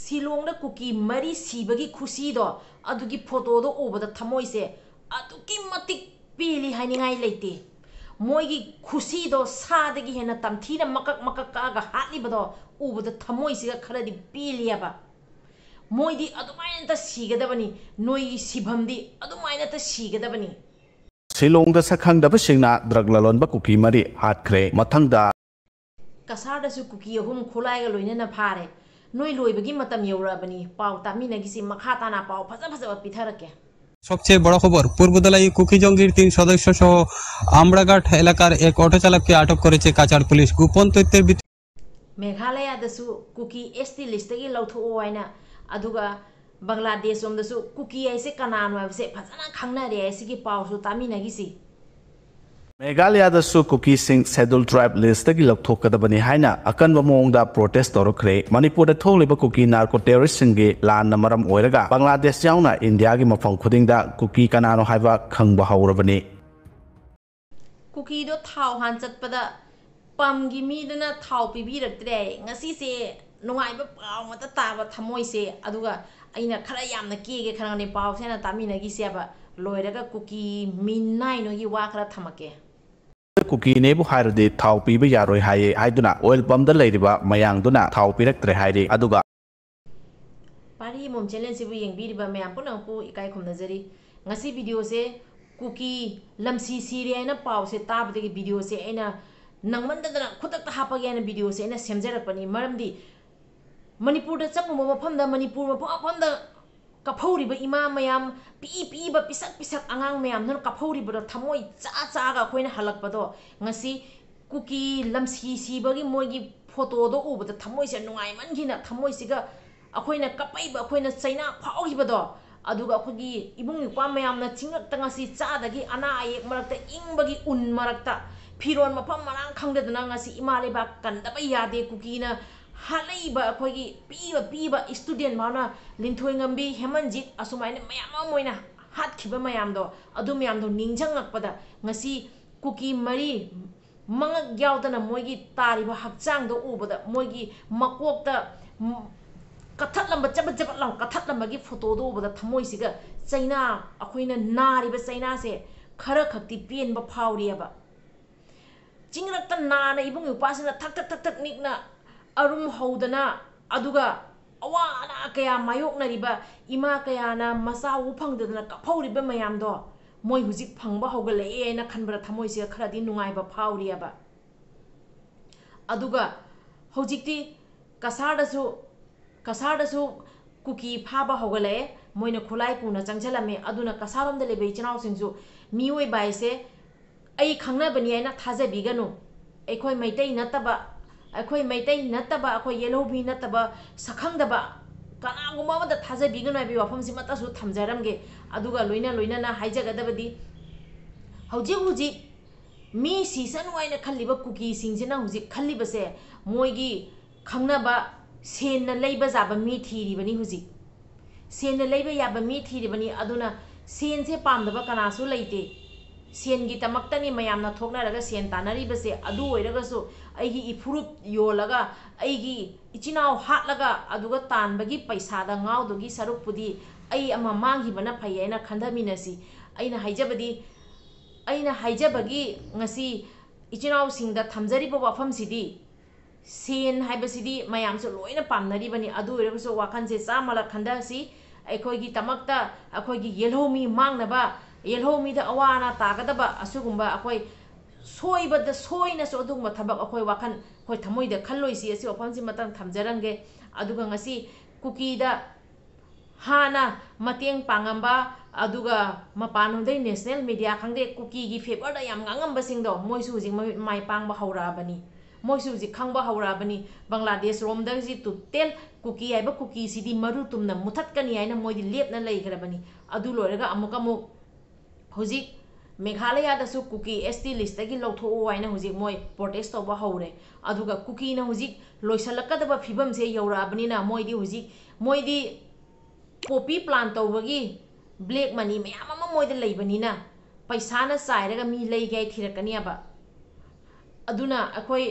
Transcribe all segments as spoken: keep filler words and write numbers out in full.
ꯁꯤꯂꯣꯡꯗ ꯀꯨꯀꯤ ꯃꯔꯤ ꯁꯤꯕꯒꯤ ꯈꯨꯁꯤꯗꯣ, ꯑꯗꯨꯒꯤ ꯐꯣꯇꯣꯗꯣ ꯎꯕꯗ ꯊꯃꯣꯏꯁꯦ ꯑꯗꯨꯛꯀꯤ ꯃꯇꯤꯛ ꯄꯦꯜꯂꯤ ꯍꯥꯏꯅꯤꯡꯉꯥꯏ ꯂꯩꯇꯦ꯫ ꯃꯣꯏꯒꯤ ꯈꯨꯁꯤꯗꯣ ꯁꯥꯗꯒꯤ ꯍꯦꯟꯅ ꯇꯝꯊꯤꯅ ꯃꯀꯛ ꯃꯀꯛ ꯀꯛꯑꯒ ꯍꯥꯠꯂꯤꯕꯗꯣ ꯎꯕꯗ ꯊꯃꯣꯏꯁꯤꯒ ꯈꯔꯗꯤ ꯄꯦꯜꯂꯤꯑꯕ꯫ ꯃꯣꯏꯗꯤ ꯑꯗꯨꯃꯥꯏꯅꯇ ꯁꯤꯒꯗꯕꯅꯤ, ꯅꯣꯏꯒꯤ ꯁꯤꯐꯝꯗꯤ ꯑꯗꯨꯃꯥꯏꯅꯇ ꯁꯤꯒꯗꯕꯅꯤ꯫ ꯁꯤꯂꯣꯡꯗ ꯁꯛꯈꯪꯗꯕꯁꯤꯡꯅ ꯗ꯭ꯔꯒ ꯂꯂꯣꯟꯕ ꯀꯨꯀꯤ ꯃꯔꯤ ꯍꯥꯠꯈ꯭ꯔꯦ꯫ ꯃꯊꯪꯗ ꯀꯁꯥꯔꯗꯁꯨ ꯀꯨꯀꯤ ꯑꯍꯨꯝ ꯈꯨꯠꯂꯥꯏꯒ ꯂꯣꯏꯅꯅ ꯐꯥꯔꯦ꯫ ꯅꯣꯏ ꯂꯣꯏꯕꯒꯤ ꯃꯇꯝ ꯌꯧꯔꯛꯑꯕꯅꯤ꯫ ꯄꯥꯎ ꯇꯥꯃꯤꯟꯅꯈꯤꯁꯤ, ꯃꯈꯥ ꯇꯥꯅ ꯄꯥꯎ ꯐꯖ ꯐꯖꯕ ꯄꯤꯊꯔꯛꯀꯦ꯫ সবচেয়ে বড় খবর, পূর্বদলাই কুকি জঙ্গির তিন সদস্য সহ আমরাঘাট এলাকার এক অটো চালককে আটক করেছে কাছাড় পুলিশ। গোপন তথ্যের ভিত্তিতে ꯃꯦꯘꯥꯂꯌꯥꯗꯁꯨ ꯀꯨꯀꯤ ꯑꯦꯁ ꯇꯤ ꯂꯤꯁꯇꯒꯤ ꯂꯧꯊꯣꯛꯑꯣ ꯍꯥꯏꯅ, ꯑꯗꯨꯒ ꯕꯪꯒ꯭ꯂꯥꯗꯦꯁ ꯂꯣꯝꯗꯁꯨ ꯀꯨꯀꯤ ꯍꯥꯏꯁꯦ ꯀꯅꯥꯅꯣ ꯍꯥꯏꯕꯁꯦ ꯐꯖꯅ ꯈꯪꯅꯔꯦ ꯍꯥꯏꯁꯤꯒꯤ ꯄꯥꯎꯁꯨ ꯇꯥꯃꯤꯟꯅꯈꯤꯁꯤ꯫ ꯃꯦꯘꯥꯂꯌꯥꯗꯁꯨ ꯀꯨꯀꯤꯁꯤꯡ ꯁꯦꯗꯨꯜ ꯇ꯭ꯔꯥꯏꯕ ꯂꯤꯁꯇꯒꯤ ꯂꯧꯊꯣꯛꯀꯗꯕꯅꯤ ꯍꯥꯏꯅ ꯑꯀꯟꯕ ꯃꯑꯣꯡꯗ ꯄ꯭ꯔꯣꯇꯦꯁ ꯇꯧꯔꯛꯈ꯭ꯔꯦ꯫ ꯃꯅꯤꯄꯨꯔꯗ ꯊꯣꯛꯂꯤꯕ ꯀꯨꯀꯤ ꯅꯥꯔꯀꯣ ꯇꯦꯔꯣꯔꯤꯁꯁꯤꯡꯒꯤ ꯂꯥꯟꯅ ꯃꯔꯝ ꯑꯣꯏꯔꯒ ꯕꯪꯒ꯭ꯂꯥꯗꯦꯁ ꯌꯥꯎꯅ ꯏꯟꯗꯤꯌꯥꯒꯤ ꯃꯐꯝ ꯈꯨꯗꯤꯡꯗ ꯀꯨꯀꯤ ꯀꯅꯥꯅꯣ ꯍꯥꯏꯕ ꯈꯪꯕ ꯍꯧꯔꯕꯅꯤ꯫ ꯀꯨꯀꯤꯗꯣ ꯊꯥꯎ ꯍꯥꯟ ꯆꯠꯄꯗ ꯄꯝꯒꯤ ꯃꯤꯗꯨꯅ ꯊꯥꯎ ꯄꯤꯕꯤꯔꯛꯇ꯭ꯔꯦ꯫ ꯉꯁꯤꯁꯦ ꯅꯨꯡꯉꯥꯏꯕ ꯄꯥꯎ ꯉꯥꯛꯇ ꯇꯥꯕ ꯊꯃꯣꯏꯁꯦ꯫ ꯑꯗꯨꯒ ꯑꯩꯅ ꯈꯔ ꯌꯥꯝꯅ ꯀꯦꯒꯦ ꯈꯔꯅꯦ ꯄꯥꯎꯁꯦ ꯍꯥꯟꯅ ꯇꯥꯃꯤꯟꯅꯈꯤꯁꯦꯕ꯫ ꯂꯣꯏꯔꯒ ꯀꯨꯀꯤ ꯃꯤꯅꯥꯏ ꯅꯣꯏꯒꯤ ꯋꯥ ꯈꯔ ꯊꯝꯃꯛꯀꯦ꯫ ꯀꯨꯀꯤꯅꯦꯕꯨ ꯍꯥꯏꯔꯗꯤ ꯊꯥꯎ ꯄꯤꯕ ꯌꯥꯔꯣꯏ ꯍꯥꯏꯌꯦ ꯍꯥꯏꯗꯨꯅ ꯑꯣꯏꯜ ꯄꯝꯗ ꯂꯩꯔꯤꯕ ꯃꯌꯥꯡꯗꯨꯅ ꯊꯥꯎ ꯄꯤꯔꯛꯇ꯭ꯔꯦ ꯍꯥꯏꯔꯤ꯫ ꯑꯗꯨꯒ ꯄꯥꯔꯤ ꯃꯣꯝ ꯆꯦꯅꯦꯜꯁꯤꯕꯨ ꯌꯦꯡꯕꯤꯔꯤꯕ ꯃꯌꯥꯝ ꯄꯨꯝꯅꯃꯛꯄꯨ ꯏꯀꯥꯏ ꯈꯨꯝꯅꯖꯔꯤ꯫ ꯉꯁꯤ ꯚꯤꯗꯤꯑꯣꯁꯦ ꯀꯨꯀꯤ ꯂꯝꯁꯤ ꯁꯤꯔꯦ ꯍꯥꯏꯅ ꯄꯥꯎꯁꯦ ꯇꯥꯕꯗꯒꯤ ꯚꯤꯗꯤꯑꯣꯁꯦ ꯑꯩꯅ ꯅꯪꯃꯟꯗꯗꯅ ꯈꯨꯗꯛꯇ ꯍꯥꯞꯄꯒꯦ ꯍꯥꯏꯅ ꯚꯤꯗꯤꯑꯣꯁꯦ ꯑꯩꯅ ꯁꯦꯝꯖꯔꯛꯄꯅꯤ꯫ ꯃꯔꯝꯗꯤ ꯃꯅꯤꯄꯨꯔꯗ ꯆꯪꯉꯨꯕ ꯃꯐꯝꯗ, ꯃꯅꯤꯄꯨꯔ ꯃꯐꯝ ꯃꯐꯝꯗ ꯀꯞꯐꯧꯔꯤꯕ ꯏꯃꯥ ꯃꯌꯥꯝ, ꯄꯤꯛꯏ ꯄꯤꯛꯏꯕ ꯄꯤꯁꯛ ꯄꯤꯁꯛ ꯑꯉꯥꯡ ꯃꯌꯥꯝꯗꯨꯅ ꯀꯞꯐꯧꯔꯤꯕꯗꯣ ꯊꯃꯣꯏ ꯆꯥ ꯆꯥꯒ ꯑꯩꯈꯣꯏꯅ ꯍꯜꯂꯛꯄꯗꯣ, ꯉꯁꯤ ꯀꯨꯀꯤ ꯂꯝꯁꯤ ꯁꯤꯕꯒꯤ ꯃꯣꯏꯒꯤ ꯐꯣꯇꯣꯗꯣ ꯎꯕꯗ ꯊꯃꯣꯏꯁꯦ ꯅꯨꯡꯉꯥꯏꯃꯟꯈꯤꯅ, ꯊꯃꯣꯏꯁꯤꯒ ꯑꯩꯈꯣꯏꯅ ꯀꯞꯄꯛꯏꯕ, ꯑꯩꯈꯣꯏꯅ ꯆꯩꯅꯥ ꯐꯥꯎꯈꯤꯕꯗꯣ, ꯑꯗꯨꯒ ꯑꯩꯈꯣꯏꯒꯤ ꯏꯕꯨꯡ ꯏꯄ꯭ꯋꯥ ꯃꯌꯥꯝꯅ ꯆꯤꯡꯂꯛꯇ ꯉꯁꯤ ꯆꯥꯗꯒꯤ ꯑꯅꯥ ꯑꯌꯦꯛ ꯃꯔꯛꯇ, ꯏꯪꯕꯒꯤ ꯎꯟ ꯃꯔꯛꯇ, ꯐꯤꯔꯣꯜ ꯃꯐꯝ ꯃꯔꯥꯡ ꯈꯪꯗꯗꯅ ꯉꯁꯤ ꯏꯃꯥ ꯂꯩꯕꯥꯛ ꯀꯟꯗꯕ ꯌꯥꯗꯦ꯫ ꯀꯨꯀꯤꯅ ꯍꯥꯠꯂꯛꯏꯕ ꯑꯩꯈꯣꯏꯒꯤ ꯄꯤꯕ ꯄꯤꯕ ꯏꯁꯇꯨꯗꯦꯟ ꯐꯥꯎꯅ, ꯂꯤꯟꯊꯣꯏꯉꯝꯕꯤ, ꯍꯦꯃꯟꯖꯤꯠ, ꯑꯁꯨꯃꯥꯏꯅ ꯃꯌꯥꯝ ꯑꯃ ꯃꯣꯏꯅ ꯍꯥꯠꯈꯤꯕ ꯃꯌꯥꯝꯗꯣ, ꯑꯗꯨ ꯃꯌꯥꯝꯗꯣ ꯅꯤꯡꯁꯤꯡꯉꯛꯄꯗ ꯉꯁꯤ ꯀꯨꯀꯤ ꯃꯔꯤ ꯃꯉꯛ ꯌꯥꯎꯗꯅ ꯃꯣꯏꯒꯤ ꯇꯥꯔꯤꯕ ꯍꯛꯆꯥꯡꯗꯣ ꯎꯕꯗ, ꯃꯣꯏꯒꯤ ꯃꯀꯣꯛꯇ ꯃ-, ꯀꯊꯠꯂꯝꯕ, ꯆꯕꯠ ꯆꯕꯠ ꯂꯥꯎ ꯀꯊꯠꯂꯝꯕꯒꯤ ꯐꯣꯇꯣꯗꯣ ꯎꯕꯗ ꯊꯃꯣꯏꯁꯤꯒ ꯆꯩꯅꯥ, ꯑꯩꯈꯣꯏꯅ ꯅꯥꯔꯤꯕ ꯆꯩꯅꯥꯁꯦ ꯈꯔ ꯈꯛꯇꯤ ꯄꯦꯟꯕ ꯐꯥꯎꯔꯤꯑꯕ꯫ ꯆꯤꯡꯂꯛꯇ ꯅꯥꯅ ꯏꯕꯨꯡ ꯏꯄ꯭ꯋꯥꯁꯤꯡꯅ ꯊꯛ ꯊꯛ ꯊꯛ ꯊꯛ ꯅꯤꯛꯅ ꯑꯔꯨꯝ ꯍꯧꯗꯅ, ꯑꯗꯨꯒ ꯑꯋꯥ ꯑꯅꯥ ꯀꯌꯥ ꯃꯥꯌꯣꯛꯅꯔꯤꯕ ꯏꯃꯥ ꯀꯌꯥꯅ ꯃꯆꯥ ꯎ ꯐꯪꯗꯗꯅ ꯀꯞꯍꯧꯔꯤꯕ ꯃꯌꯥꯝꯗꯣ ꯃꯣꯏ ꯍꯧꯖꯤꯛ ꯐꯪꯕ ꯍꯧꯒꯠꯂꯛꯑꯦ ꯍꯥꯏꯅ ꯈꯟꯕꯗ ꯊꯃꯣꯏꯁꯤꯗ ꯈꯔꯗꯤ ꯅꯨꯡꯉꯥꯏꯕ ꯐꯥꯎꯔꯤꯑꯕ꯫ ꯑꯗꯨꯒ ꯍꯧꯖꯤꯛꯇꯤ ꯀꯁꯥꯔꯗꯁꯨ, ꯀꯁꯥꯔꯗꯁꯨ ꯀꯨꯀꯤ ꯐꯥꯕ ꯍꯧꯒꯠꯂꯛꯑꯦ꯫ ꯃꯣꯏꯅ ꯈꯨꯠꯂꯥꯏ ꯄꯨꯅ ꯆꯪꯁꯤꯜꯂꯝꯃꯦ꯫ ꯑꯗꯨꯅ ꯀꯁꯥꯔꯔꯣꯝꯗ ꯂꯩꯕ ꯏꯆꯤꯟ ꯏꯅꯥꯎꯁꯤꯡꯁꯨ ꯃꯤꯑꯣꯏꯕ ꯍꯥꯏꯁꯦ ꯑꯩ ꯈꯪꯅꯕꯅꯤ ꯍꯥꯏꯅ ꯊꯥꯖꯕꯤꯒꯅꯨ꯫ ꯑꯩꯈꯣꯏ ꯃꯩꯇꯩ ꯅꯠꯇꯕ, ꯑꯩꯈꯣꯏ ꯃꯩꯇꯩ ꯅꯠꯇꯕ, ꯑꯩꯈꯣꯏ ꯌꯦꯜꯍꯧꯃꯤ ꯅꯠꯇꯕ, ꯁꯛꯈꯪꯗꯕ ꯀꯅꯥꯒꯨꯝꯕ ꯑꯃꯗ ꯊꯥꯖꯕꯤꯒꯅꯨ ꯍꯥꯏꯕꯒꯤ ꯋꯥꯐꯝꯁꯤꯃꯇꯁꯨ ꯊꯝꯖꯔꯝꯒꯦ꯫ ꯑꯗꯨꯒ ꯂꯣꯏꯅ ꯂꯣꯏꯅꯅ ꯍꯥꯏꯖꯒꯗꯕꯗꯤ, ꯍꯧꯖꯤꯛ ꯍꯧꯖꯤꯛ ꯃꯤ ꯁꯤꯁꯅꯨ ꯍꯥꯏꯅ ꯈꯜꯂꯤꯕ ꯀꯨꯀꯤꯁꯤꯡꯁꯤꯅ ꯍꯧꯖꯤꯛ ꯈꯜꯂꯤꯕꯁꯦ, ꯃꯣꯏꯒꯤ ꯈꯪꯅꯕ ꯁꯦꯟꯅ ꯂꯩꯕ ꯌꯥꯕ ꯃꯤ ꯊꯤꯔꯤꯕꯅꯤ ꯍꯧꯖꯤꯛ꯫ ꯁꯦꯟꯅ ꯂꯩꯕ ꯌꯥꯕ ꯃꯤ ꯊꯤꯔꯤꯕꯅꯤ꯫ ꯑꯗꯨꯅ ꯁꯦꯟꯁꯦ ꯄꯥꯝꯗꯕ ꯀꯅꯥꯁꯨ ꯂꯩꯇꯦ꯫ ꯁꯦꯟꯒꯤꯗꯃꯛꯇꯅꯤ ꯃꯌꯥꯝꯅ ꯊꯣꯛꯅꯔꯒ ꯁꯦꯟ ꯇꯥꯟꯅꯔꯤꯕꯁꯦ꯫ ꯑꯗꯨ ꯑꯣꯏꯔꯒꯁꯨ ꯑꯩꯒꯤ ꯏꯐꯨꯔꯨꯞ ꯌꯣꯜꯂꯒ, ꯑꯩꯒꯤ ꯏꯆꯤꯟ ꯏꯅꯥꯎ ꯍꯥꯠꯂꯒ ꯑꯗꯨꯒ ꯇꯥꯟꯕꯒꯤ ꯄꯩꯁꯥꯗ ꯉꯥꯎꯗꯨꯒꯤ ꯁꯔꯨꯛꯄꯨꯗꯤ ꯑꯩ ꯑꯃ ꯃꯥꯡꯈꯤꯕꯅ ꯐꯩ ꯍꯥꯏꯅ ꯈꯟꯊꯃꯤꯟꯅꯁꯤ꯫ ꯑꯩꯅ ꯍꯥꯏꯖꯕꯗꯤ, ꯑꯩꯅ ꯍꯥꯏꯖꯕꯒꯤ ꯉꯁꯤ ꯏꯆꯤꯟ ꯏꯅꯥꯎꯁꯤꯡꯗ ꯊꯝꯖꯔꯤꯕ ꯋꯥꯐꯝꯁꯤꯗꯤ, ꯁꯦꯟ ꯍꯥꯏꯕꯁꯤꯗꯤ ꯃꯌꯥꯝꯁꯨ ꯂꯣꯏꯅ ꯄꯥꯝꯅꯔꯤꯕꯅꯤ꯫ ꯑꯗꯨ ꯑꯣꯏꯔꯒꯁꯨ ꯋꯥꯈꯜꯁꯦ ꯆꯥꯝꯃꯂꯛ ꯈꯟꯊꯁꯤ꯫ ꯑꯩꯈꯣꯏꯒꯤꯗꯃꯛꯇ, ꯑꯩꯈꯣꯏꯒꯤ ꯌꯦꯜꯍꯧꯃꯤ ꯃꯥꯡꯅꯕ, ꯌꯦꯜꯍꯧꯃꯤꯗ ꯑꯋꯥ ꯑꯅꯥ ꯇꯥꯒꯗꯕ ꯑꯁꯤꯒꯨꯝꯕ ꯑꯩꯈꯣꯏ ꯁꯣꯏꯕꯗ ꯁꯣꯏꯅꯁꯨ ꯑꯗꯨꯒꯨꯝꯕ ꯊꯕꯛ ꯑꯩꯈꯣꯏ ꯋꯥꯈꯜ, ꯑꯩꯈꯣꯏ ꯊꯃꯣꯏꯗ ꯈꯜꯂꯣꯏꯁꯤ꯫ ꯑꯁꯤ ꯋꯥꯐꯝꯁꯤꯃꯇꯪ ꯊꯝꯖꯔꯝꯒꯦ꯫ ꯑꯗꯨꯒ ꯉꯁꯤ ꯀꯨꯀꯤꯗ ꯍꯥꯟꯅ ꯃꯇꯦꯡ ꯄꯥꯡꯉꯝꯕ, ꯑꯗꯨꯒ ꯃꯄꯥꯟꯂꯣꯝꯗꯩ ꯅꯦꯁꯅꯦꯜ ꯃꯦꯗꯤꯌꯥ ꯈꯪꯗꯦ, ꯀꯨꯀꯤꯒꯤ ꯐꯦꯚꯔꯗ ꯌꯥꯝ ꯉꯥꯡꯉꯝꯕꯁꯤꯡꯗꯣ, ꯃꯣꯏꯁꯨ ꯍꯧꯖꯤꯛ ꯃꯃꯤꯠ ꯃꯥꯏ ꯄꯥꯡꯕ ꯍꯧꯔꯛꯑꯕꯅꯤ꯫ ꯃꯣꯏꯁꯨ ꯍꯧꯖꯤꯛ ꯈꯪꯕ ꯍꯧꯔꯛꯑꯕꯅꯤ꯫ ꯕꯪꯒ꯭ꯂꯥꯗꯦꯁ ꯔꯣꯝꯗ ꯍꯧꯖꯤꯛ ꯇꯣꯇꯦꯜ ꯀꯨꯀꯤ ꯍꯥꯏꯕ ꯀꯨꯀꯤꯁꯤꯗꯤ ꯃꯔꯨ ꯇꯨꯝꯅ ꯃꯨꯊꯠꯀꯅꯤ ꯍꯥꯏꯅ ꯃꯣꯏꯗꯤ ꯂꯦꯞꯅ ꯂꯩꯈ꯭ꯔꯕꯅꯤ꯫ ꯑꯗꯨ ꯂꯣꯏꯔꯒ ꯑꯃꯨꯛ ꯑꯃꯨꯛ ꯍꯧꯖꯤꯛ ꯃꯦꯘꯥꯂꯌꯥꯗꯁꯨ ꯀꯨꯀꯤ ꯑꯦꯁ ꯇꯤ ꯂꯤꯁꯇꯒꯤ ꯂꯧꯊꯣꯛꯑꯣ ꯍꯥꯏꯅ ꯍꯧꯖꯤꯛ ꯃꯣꯏ ꯄ꯭ꯔꯣꯇꯦꯁ ꯇꯧꯕ ꯍꯧꯔꯦ꯫ ꯑꯗꯨꯒ ꯀꯨꯀꯤꯅ ꯍꯧꯖꯤꯛ ꯂꯣꯏꯁꯤꯜꯂꯛꯀꯗꯕ ꯐꯤꯕꯝꯁꯦ ꯌꯧꯔꯛꯑꯕꯅꯤꯅ ꯃꯣꯏꯗꯤ ꯍꯧꯖꯤꯛ, ꯃꯣꯏꯗꯤ ꯄꯣꯄꯤ ꯄ꯭ꯂꯥꯟ ꯇꯧꯕꯒꯤ ꯕ꯭ꯂꯦꯛ ꯃꯅꯤ ꯃꯌꯥꯝ ꯑꯃ ꯃꯣꯏꯗ ꯂꯩꯕꯅꯤꯅ ꯄꯩꯁꯥꯅ ꯆꯥꯏꯔꯒ ꯃꯤ ꯂꯩꯒꯦ ꯍꯥꯏ ꯊꯤꯔꯛꯀꯅꯦꯕ꯫ ꯑꯗꯨꯅ ꯑꯩꯈꯣꯏ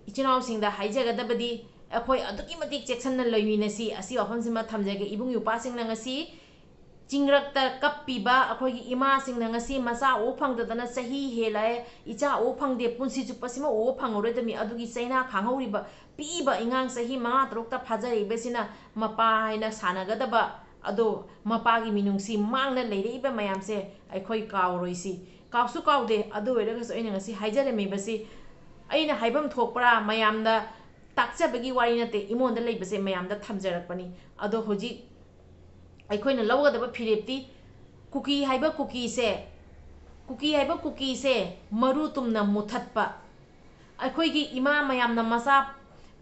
ꯏꯆꯤꯟ ꯏꯅꯥꯎꯁꯤꯡꯗ ꯍꯥꯏꯖꯒꯗꯕꯗꯤ, ꯑꯩꯈꯣꯏ ꯑꯗꯨꯛꯀꯤ ꯃꯇꯤꯛ ꯆꯦꯛꯁꯤꯟꯅ ꯂꯩꯃꯤꯟꯅꯁꯤ꯫ ꯑꯁꯤ ꯋꯥꯐꯝꯁꯤꯃ ꯊꯝꯖꯒꯦ꯫ ꯏꯕꯨꯡ ꯏꯄ꯭ꯋꯥꯁꯤꯡꯅ ꯉꯁꯤ ꯆꯤꯡꯔꯛꯇ ꯀꯞꯄꯤꯕ ꯑꯩꯈꯣꯏꯒꯤ ꯏꯃꯥꯁꯤꯡꯅ ꯉꯁꯤ ꯃꯆꯥ ꯎꯕ ꯐꯪꯗꯗꯅ ꯆꯍꯤ ꯍꯦꯜꯂꯛꯑꯦ, ꯏꯆꯥ ꯎꯕ ꯐꯪꯗꯦ, ꯄꯨꯟꯁꯤ ꯆꯨꯞꯄꯁꯤꯃ ꯎꯕ ꯐꯪꯉꯔꯣꯏꯗꯕꯅꯤ, ꯑꯗꯨꯒꯤ ꯆꯩꯅꯥ ꯈꯥꯡꯍꯧꯔꯤꯕ ꯄꯤꯛꯏꯕ ꯑꯉꯥꯡ ꯆꯍꯤ ꯃꯉꯥ ꯇꯔꯨꯛꯇ ꯐꯥꯖꯔꯛꯏꯕꯁꯤꯅ ꯃꯄꯥ ꯍꯥꯏꯅ ꯁꯥꯟꯅꯒꯗꯕ ꯑꯗꯣ ꯃꯄꯥꯒꯤ ꯃꯤꯅꯨꯡꯁꯤ ꯃꯥꯡꯅ ꯂꯩꯔꯛꯏꯕ ꯃꯌꯥꯝꯁꯦ ꯑꯩꯈꯣꯏ ꯀꯥꯎꯔꯣꯏꯁꯤ꯫ ꯀꯥꯎꯁꯨ ꯀꯥꯎꯗꯦ꯫ ꯑꯗꯨ ꯑꯣꯏꯔꯒꯁꯨ ꯑꯩꯅ ꯉꯁꯤ ꯍꯥꯏꯖꯔꯝꯃꯤꯕꯁꯤ ꯑꯩꯅ ꯍꯥꯏꯐꯝ ꯊꯣꯛꯄ꯭ꯔꯥ ꯃꯌꯥꯝꯗ ꯇꯥꯛꯆꯕꯒꯤ ꯋꯥꯔꯤ ꯅꯠꯇꯦ, ꯑꯩꯉꯣꯟꯗ ꯂꯩꯕꯁꯦ ꯃꯌꯥꯝꯗ ꯊꯝꯖꯔꯛꯄꯅꯤ꯫ ꯑꯗꯣ ꯍꯧꯖꯤꯛ ꯑꯩꯈꯣꯏꯅ ꯂꯧꯒꯗꯕ ꯐꯤꯔꯦꯞꯇꯤ ꯀꯨꯀꯤ ꯍꯥꯏꯕ ꯀꯨꯀꯤꯁꯦ, ꯀꯨꯀꯤ ꯍꯥꯏꯕ ꯀꯨꯀꯤꯁꯦ ꯃꯔꯨ ꯇꯨꯝꯅ ꯃꯨꯊꯠꯄ, ꯑꯩꯈꯣꯏꯒꯤ ꯏꯃꯥ ꯃꯌꯥꯝꯅ ꯃꯆꯥ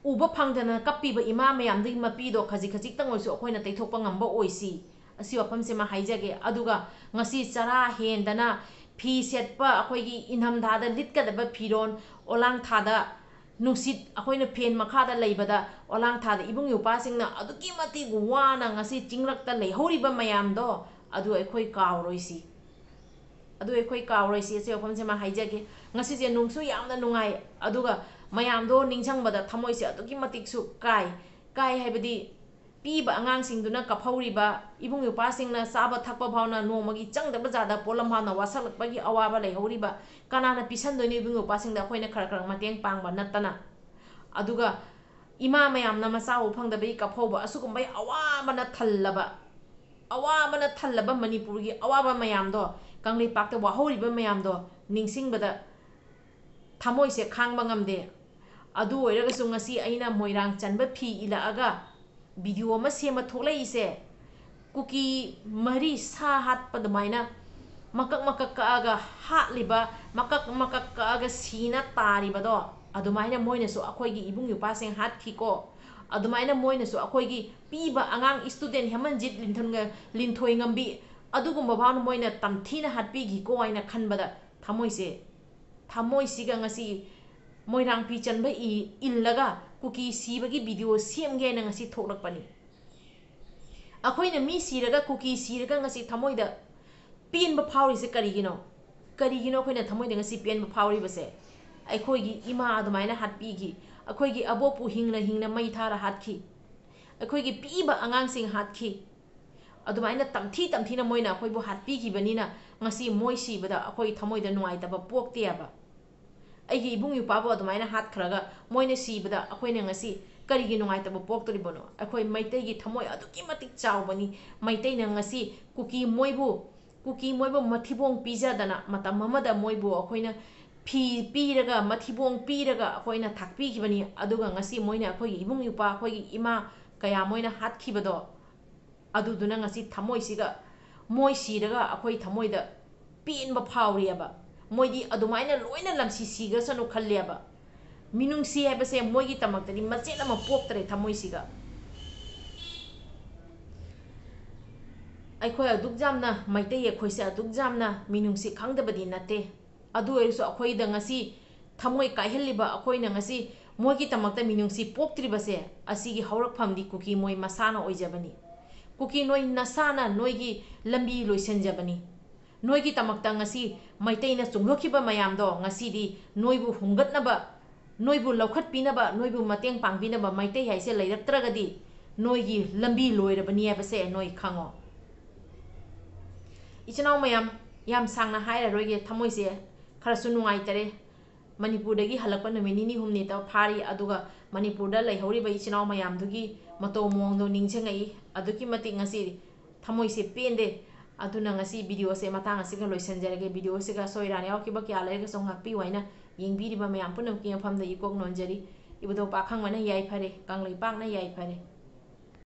ꯎꯕ ꯐꯪꯗꯅ ꯀꯞꯄꯤꯕ ꯏꯃꯥ ꯃꯌꯥꯝꯗꯨꯒꯤ ꯃꯄꯤꯗꯣ ꯈꯖꯤꯛ ꯈꯖꯤꯛꯇꯪ ꯑꯣꯏꯔꯁꯨ ꯑꯩꯈꯣꯏꯅ ꯇꯩꯊꯣꯛꯄ ꯉꯝꯕ ꯑꯣꯏꯁꯤ꯫ ꯑꯁꯤ ꯋꯥꯐꯝꯁꯤꯃ ꯍꯥꯏꯖꯒꯦ꯫ ꯑꯗꯨꯒ ꯉꯁꯤ ꯆꯔꯥ ꯍꯦꯟꯗꯅ ꯐꯤ ꯁꯦꯠꯄ, ꯑꯩꯈꯣꯏꯒꯤ ꯏꯪꯊꯝꯊꯥꯗ ꯂꯤꯠꯀꯗꯕ ꯐꯤꯔꯣꯜ, ꯑꯣꯂꯥꯡ ꯊꯥꯗ ꯅꯨꯡꯁꯤꯠ, ꯑꯩꯈꯣꯏꯅ ꯐꯦꯟ ꯃꯈꯥꯗ ꯂꯩꯕꯗ ꯑꯣꯂꯥꯡ ꯊꯥꯗ ꯏꯕꯨꯡ ꯏꯄ꯭ꯋꯥꯁꯤꯡꯅ ꯑꯗꯨꯛꯀꯤ ꯃꯇꯤꯛ ꯋꯥꯅ ꯉꯁꯤ ꯆꯤꯡꯂꯛꯇ ꯂꯩꯍꯧꯔꯤꯕ ꯃꯌꯥꯝꯗꯣ ꯑꯗꯨ ꯑꯩꯈꯣꯏ ꯀꯥꯎꯔꯣꯏꯁꯤ꯫ ꯑꯗꯨ ꯑꯩꯈꯣꯏ ꯀꯥꯎꯔꯣꯏꯁꯤ꯫ ꯑꯁꯤ ꯋꯥꯐꯝꯁꯤꯃ ꯍꯥꯏꯖꯒꯦ꯫ ꯉꯁꯤꯁꯦ ꯅꯨꯡꯁꯨ ꯌꯥꯝꯅ ꯅꯨꯡꯉꯥꯏ, ꯑꯗꯨꯒ ꯃꯌꯥꯝꯗꯣ ꯅꯤꯡꯁꯤꯡꯕꯗ ꯊꯃꯣꯏꯁꯦ ꯑꯗꯨꯛꯀꯤ ꯃꯇꯤꯛꯁꯨ ꯀꯥꯏ꯫ ꯀꯥꯏ ꯍꯥꯏꯕꯗꯤ ꯄꯤꯕ ꯑꯉꯥꯡꯁꯤꯡꯗꯨꯅ ꯀꯞꯍꯧꯔꯤꯕ, ꯏꯕꯨꯡ ꯏꯄ꯭ꯋꯥꯁꯤꯡꯅ ꯆꯥꯕ ꯊꯛꯄ ꯐꯥꯎꯅ ꯅꯣꯡꯃꯒꯤ ꯆꯪꯗꯕ ꯖꯥꯗ ꯄꯣꯠꯂꯝ ꯐꯥꯎꯅ ꯋꯥꯁꯛꯂꯛꯄꯒꯤ ꯑꯋꯥꯕ ꯂꯩꯍꯧꯔꯤꯕ, ꯀꯅꯥꯅ ꯄꯤꯁꯟꯗꯣꯏꯅꯣ ꯏꯕꯨꯡ ꯏꯄ꯭ꯋꯥꯁꯤꯡꯗ ꯑꯩꯈꯣꯏꯅ ꯈꯔ ꯈꯔ ꯃꯇꯦꯡ ꯄꯥꯡꯕ ꯅꯠꯇꯅ? ꯑꯗꯨꯒ ꯏꯃꯥ ꯃꯌꯥꯝꯅ ꯃꯆꯥ ꯎ ꯐꯪꯗꯕꯒꯤ ꯀꯞꯍꯧꯕ, ꯑꯁꯤꯒꯨꯝꯕꯒꯤ ꯑꯋꯥꯕꯅ ꯊꯜꯂꯕ, ꯑꯋꯥꯕꯅ ꯊꯜꯂꯕ ꯃꯅꯤꯄꯨꯔꯒꯤ ꯑꯋꯥꯕ ꯃꯌꯥꯝꯗꯣ, ꯀꯪꯂꯩꯄꯥꯛꯇ ꯋꯥꯍꯧꯔꯤꯕ ꯃꯌꯥꯝꯗꯣ ꯅꯤꯡꯁꯤꯡꯕꯗ ꯊꯃꯣꯏꯁꯦ ꯈꯥꯡꯕ ꯉꯝꯗꯦ꯫ ꯑꯗꯨ ꯑꯣꯏꯔꯒꯁꯨ ꯉꯁꯤ ꯑꯩꯅ ꯃꯣꯏꯔꯥꯡ ꯆꯟꯕ ꯐꯤ ꯏꯜꯂꯛꯑꯒ ꯚꯤꯗꯤꯑꯣ ꯑꯃ ꯁꯦꯝꯕ ꯊꯣꯛꯂꯛꯏꯁꯦ, ꯀꯨꯀꯤ ꯃꯔꯤ ꯁꯥ ꯍꯥꯠꯄ ꯑꯗꯨꯃꯥꯏꯅ ꯃꯀꯛ ꯃꯀꯛ ꯀꯛꯑꯒ ꯍꯥꯠꯂꯤꯕ, ꯃꯀꯛ ꯃꯀꯛ ꯀꯛꯑꯒ ꯁꯤꯅ ꯇꯥꯔꯤꯕꯗꯣ, ꯑꯗꯨꯃꯥꯏꯅ ꯃꯣꯏꯅꯁꯨ ꯑꯩꯈꯣꯏꯒꯤ ꯏꯕꯨꯡ ꯏꯄ꯭ꯋꯥꯁꯤꯡ ꯍꯥꯠꯈꯤꯀꯣ, ꯑꯗꯨꯃꯥꯏꯅ ꯃꯣꯏꯅꯁꯨ ꯑꯩꯈꯣꯏꯒꯤ ꯄꯤꯕ ꯑꯉꯥꯡ ꯏꯁꯇꯨꯗꯦꯟ ꯍꯦꯃꯟꯖꯤꯠ ꯂꯤꯟꯊꯣꯏ ꯉꯝꯕꯤ ꯑꯗꯨꯒꯨꯝꯕ ꯐꯥꯎꯅ ꯃꯣꯏꯅ ꯇꯝꯊꯤꯅ ꯍꯥꯠꯄꯤꯈꯤꯀꯣ ꯍꯥꯏꯅ ꯈꯟꯕꯗ ꯊꯃꯣꯏꯁꯦ, ꯊꯃꯣꯏꯁꯤꯒ ꯉꯁꯤ ꯃꯣꯏꯔꯥꯡ ꯐꯤ ꯆꯟꯕ ꯏ-, ꯏꯜꯂꯒ ꯀꯨꯀꯤ ꯁꯤꯕꯒꯤ ꯚꯤꯗꯤꯑꯣ ꯁꯦꯝꯒꯦ ꯍꯥꯏꯅ ꯉꯁꯤ ꯊꯣꯛꯂꯛꯄꯅꯤ꯫ ꯑꯩꯈꯣꯏꯅ ꯃꯤ ꯁꯤꯔꯒ, ꯀꯨꯀꯤ ꯁꯤꯔꯒ ꯉꯁꯤ ꯊꯃꯣꯏꯗ ꯄꯦꯟꯕ ꯐꯥꯎꯔꯤꯁꯦ ꯀꯔꯤꯒꯤꯅꯣ? ꯀꯔꯤꯒꯤꯅꯣ ꯑꯩꯈꯣꯏꯅ ꯊꯃꯣꯏꯗ ꯉꯁꯤ ꯄꯦꯟꯕ ꯐꯥꯎꯔꯤꯕꯁꯦ? ꯑꯩꯈꯣꯏꯒꯤ ꯏꯃꯥ ꯑꯗꯨꯃꯥꯏꯅ ꯍꯥꯠꯄꯤꯈꯤ, ꯑꯩꯈꯣꯏꯒꯤ ꯑꯕꯣꯛꯄꯨ ꯍꯤꯡꯅ ꯍꯤꯡꯅ ꯃꯩ ꯊꯥꯔ ꯍꯥꯠꯈꯤ, ꯑꯩꯈꯣꯏꯒꯤ ꯄꯤꯛꯏꯕ ꯑꯉꯥꯡꯁꯤꯡ ꯍꯥꯠꯈꯤ, ꯑꯗꯨꯃꯥꯏꯅ ꯇꯝꯊꯤ ꯇꯝꯊꯤꯅ ꯃꯣꯏꯅ ꯑꯩꯈꯣꯏꯕꯨ ꯍꯥꯠꯄꯤꯈꯤꯕꯅꯤꯅ ꯉꯁꯤ ꯃꯣꯏ ꯁꯤꯕꯗ ꯑꯩꯈꯣꯏ ꯊꯃꯣꯏꯗ ꯅꯨꯡꯉꯥꯏꯇꯕ ꯄꯣꯛꯇꯦꯕ꯫ ꯑꯩꯒꯤ ꯏꯕꯨꯡ ꯏꯄ꯭ꯋꯥꯕꯨ ꯑꯗꯨꯃꯥꯏꯅ ꯍꯥꯠꯈ꯭ꯔꯒ ꯃꯣꯏꯅ ꯁꯤꯕꯗ ꯑꯩꯈꯣꯏꯅ ꯉꯁꯤ ꯀꯔꯤꯒꯤ ꯅꯨꯡꯉꯥꯏꯇꯕ ꯄꯣꯛꯇꯣꯔꯤꯕꯅꯣ? ꯑꯩꯈꯣꯏ ꯃꯩꯇꯩꯒꯤ ꯊꯃꯣꯏ ꯑꯗꯨꯛꯀꯤ ꯃꯇꯤꯛ ꯆꯥꯎꯕꯅꯤ꯫ ꯃꯩꯇꯩꯅ ꯉꯁꯤ ꯀꯨꯀꯤ ꯃꯣꯏꯕꯨ, ꯀꯨꯀꯤ ꯃꯣꯏꯕꯨ ꯃꯊꯤꯕꯣꯡ ꯄꯤꯖꯗꯅ ꯃꯇꯝ ꯑꯃꯗ ꯃꯣꯏꯕꯨ ꯑꯩꯈꯣꯏꯅ ꯐꯤ ꯄꯤꯔꯒ, ꯃꯊꯤꯕꯣꯡ ꯄꯤꯔꯒ ꯑꯩꯈꯣꯏꯅ ꯊꯥꯛꯄꯤꯈꯤꯕꯅꯤ꯫ ꯑꯗꯨꯒ ꯉꯁꯤ ꯃꯣꯏꯅ ꯑꯩꯈꯣꯏꯒꯤ ꯏꯕꯨꯡ ꯏꯄ꯭ꯋꯥ, ꯑꯩꯈꯣꯏꯒꯤ ꯏꯃꯥ ꯀꯌꯥ ꯃꯣꯏꯅ ꯍꯥꯠꯈꯤꯕꯗꯣ, ꯑꯗꯨꯗꯨꯅ ꯉꯁꯤ ꯊꯃꯣꯏꯁꯤꯒ, ꯃꯣꯏ ꯁꯤꯔꯒ ꯑꯩꯈꯣꯏ ꯊꯃꯣꯏꯗ ꯄꯦꯟꯕ ꯐꯥꯎꯔꯤꯑꯕ꯫ ꯃꯣꯏꯗꯤ ꯑꯗꯨꯃꯥꯏꯅ ꯂꯣꯏꯅ ꯂꯝꯁꯤ ꯁꯤꯈ꯭ꯔꯁꯅꯨ ꯈꯜꯂꯦꯕ꯫ ꯃꯤꯅꯨꯡꯁꯤ ꯍꯥꯏꯕꯁꯦ ꯃꯣꯏꯒꯤꯗꯃꯛꯇꯗꯤ ꯃꯆꯦꯠ ꯑꯃ ꯄꯣꯛꯇ꯭ꯔꯦ ꯊꯃꯣꯏꯁꯤꯒ꯫ ꯑꯩꯈꯣꯏ ꯑꯗꯨꯛ ꯌꯥꯝꯅ, ꯃꯩꯇꯩ ꯑꯩꯈꯣꯏꯁꯦ ꯑꯗꯨꯛ ꯌꯥꯝꯅ ꯃꯤꯅꯨꯡꯁꯤ ꯈꯪꯗꯕꯗꯤ ꯅꯠꯇꯦ꯫ ꯑꯗꯨ ꯑꯣꯏꯔꯁꯨ ꯑꯩꯈꯣꯏꯗ ꯉꯁꯤ ꯊꯃꯣꯏ ꯀꯥꯏꯍꯜꯂꯤꯕ, ꯑꯩꯈꯣꯏꯅ ꯉꯁꯤ ꯃꯣꯏꯒꯤꯗꯃꯛꯇ ꯃꯤꯅꯨꯡꯁꯤ ꯄꯣꯛꯇ꯭ꯔꯤꯕꯁꯦ, ꯑꯁꯤꯒꯤ ꯍꯧꯔꯛꯐꯝꯗꯤ ꯀꯨꯀꯤ ꯃꯣꯏ ꯃꯁꯥꯅ ꯑꯣꯏꯖꯕꯅꯤ꯫ ꯀꯨꯀꯤ ꯅꯣꯏ ꯅꯁꯥꯅ ꯅꯣꯏꯒꯤ ꯂꯝꯕꯤ ꯂꯣꯏꯁꯤꯟꯖꯕꯅꯤ꯫ ꯅꯣꯏꯒꯤꯗꯃꯛꯇ ꯉꯁꯤ ꯃꯩꯇꯩꯅ ꯆꯣꯡꯂꯛꯈꯤꯕ ꯃꯌꯥꯝꯗꯣ ꯉꯁꯤꯗꯤ ꯅꯣꯏꯕꯨ ꯍꯨꯝꯒꯠꯅꯕ, ꯅꯣꯏꯕꯨ ꯂꯧꯈꯠꯄꯤꯅꯕ, ꯅꯣꯏꯕꯨ ꯃꯇꯦꯡ ꯄꯥꯡꯕꯤꯅꯕ ꯃꯩꯇꯩ ꯍꯥꯏꯁꯦ ꯂꯩꯔꯛꯇ꯭ꯔꯒꯗꯤ ꯅꯣꯏꯒꯤ ꯂꯝꯕꯤ ꯂꯣꯏꯔꯕꯅꯤ ꯍꯥꯏꯕꯁꯦ ꯅꯣꯏ ꯈꯪꯉꯣ꯫ ꯏꯆꯤꯟ ꯏꯅꯥꯎ ꯃꯌꯥꯝ, ꯌꯥꯝ ꯁꯥꯡꯅ ꯍꯥꯏꯔꯔꯣꯏꯒꯦ, ꯊꯃꯣꯏꯁꯦ ꯈꯔꯁꯨ ꯅꯨꯡꯉꯥꯏꯇꯔꯦ꯫ ꯃꯅꯤꯄꯨꯔꯗꯒꯤ ꯍꯜꯂꯛꯄ ꯅꯨꯃꯤꯠ ꯅꯤꯅꯤ ꯍꯨꯝꯅꯤꯇ ꯐꯥꯔꯤ, ꯑꯗꯨꯒ ꯃꯅꯤꯄꯨꯔꯗ ꯂꯩꯍꯧꯔꯤꯕ ꯏꯆꯤꯟ ꯏꯅꯥꯎ ꯃꯌꯥꯝꯗꯨꯒꯤ ꯃꯇꯧ ꯃꯑꯣꯡꯗꯣ ꯅꯤꯡꯁꯤꯡꯉꯛꯏ꯫ ꯑꯗꯨꯛꯀꯤ ꯃꯇꯤꯛ ꯉꯁꯤ ꯊꯃꯣꯏꯁꯦ ꯄꯦꯟꯗꯦ꯫ ꯑꯗꯨꯅ ꯉꯁꯤ ꯚꯤꯗꯤꯑꯣꯁꯦ ꯃꯇꯥꯡ ꯑꯁꯤꯒ ꯂꯣꯏꯁꯤꯟꯖꯔꯒꯦ꯫ ꯚꯤꯗꯤꯑꯣꯁꯤꯒ ꯑꯁꯣꯏ ꯑꯔꯥꯟ ꯌꯥꯎꯈꯤꯕ ꯀꯌꯥ ꯂꯩꯔꯒꯁꯨ ꯉꯥꯛꯄꯤꯌꯨ ꯍꯥꯏꯅ ꯌꯦꯡꯕꯤꯔꯤꯕ ꯃꯌꯥꯝ ꯄꯨꯝꯅꯃꯛꯀꯤ ꯃꯐꯝꯗ ꯏꯀꯣꯛ ꯅꯣꯟꯖꯔꯤ꯫ ꯏꯕꯨꯙꯧ ꯄꯥꯈꯪꯕꯅ ꯌꯥꯏꯐꯔꯦ, ꯀꯪꯂꯩꯄꯥꯛꯅ ꯌꯥꯏꯐꯔꯦ꯫